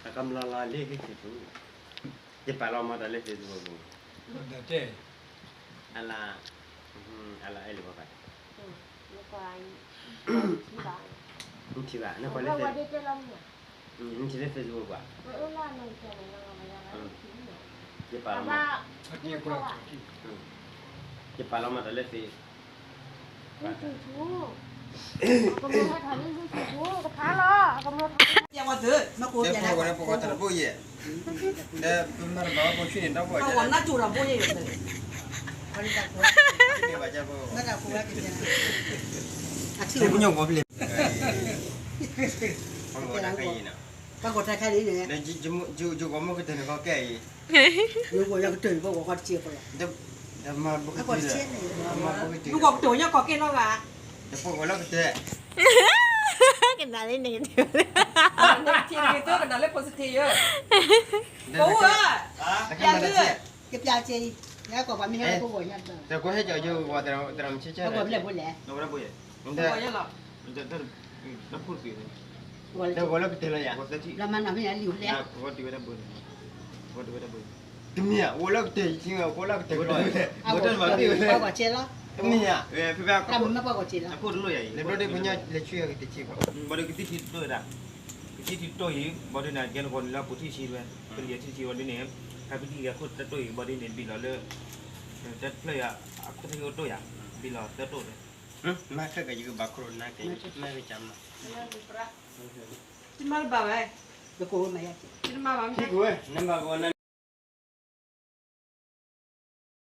အကမျၢၢ်လီၤလၢ Facebook ပူၤ, ယပာ်လီၤမၤတၢ်လၢ Facebook ပူၤ, အလၢ, အလၢအဲၣ်လၢပှၤဘၣ်, နထံၣ်ဘၣ်, နကွၢ်လၢ, နထံၣ်လၢ Facebook ပူၤ, ယပာ်လီၤမၤ, ယပာ်လီၤမၤတၢ်လၢ Facebook ပူၤ, ပှၤတဘိယဲၢ်, ဒီးပမၤတဘၣ်ပှၤဆူန့ၣ်ဒီဘိယဲၢ်, ပှၤကညီဂီၤဖျဲၣ်, ပှၤဂီၤတၢ်ခဲအံၤန့ၣ်, ယဂီၤမ့ၢ်ကတၢၢ်န့ၣ်ကီကဲအံၤ, ယဂီၤကတၢၢ်ပဂီၤကီတစဲးဖိလီၤ, ယဂီၤကတၢၢ်ညါကီကဲနီၢ်ဂၤ, တပဂီၤလီၤကတၢၢ်, ကနၣ်လၢန့ၣ်, ကနၣ်လၢ positive ယဲၢ်, ကပျၢ်စ့အံၤ, ယကွၢ်ပှၤမ့ၢ်ဟဲလၢပဂီၤညါ, တကွၢ်ဟဲကၠီယဂီၤသရၣ်မုၣ်ဆဲးဆဲး, တဂီၤလၢကတၢၢ်လီၤယၤ, တဂီၤလၢကတၢၢ်လီၤယၤ, တမ့ၢ်ဧါ, ဂီၤလၢကတၢၢ်, တမ့ၢ်ဧါ, ပှၤဂီၤကတၢၢ်လီၤ, လၢဘျီဒ်ပညါလဲၤဆူယၤကတၢၢ်ဆံးဘၣ်, ဘၣ်ဒီးကသံၣ်ထံတတိၢ်ဒၣ်, ကသံၣ်ထံတတိၢ်အံၤ ဘၣ်ဒီးနၤကဲနဂီၤန့ၣ်လၢပူၤထံၣ်ဆံးဝဲ, ကလံၤထံၣ်ဆံးဝဲဒ်န့ၣ်, ဟဲကသံၣ်ဂဲၤခိၣ်တတိၢ်အံၤ ဘၣ်ဒ်န့ၣ် ဘံၣ်လီၤလၢ, တဖျၢၣ်ယၤ, အကသံၣ်ဂဲၤတိၢ်ယၤ, ဘံၣ်လီၤသၢတိၢ်ဒီး, မၤခဲကယကဘၣ်ခရူၣ်နၤက့ၤ, မၤကစၢ်မၤ, တမၤတဘၣ်ဝဲ, တမၤဘၣ်မ့ၢ်, နဘၣ်ဂီၤနၤ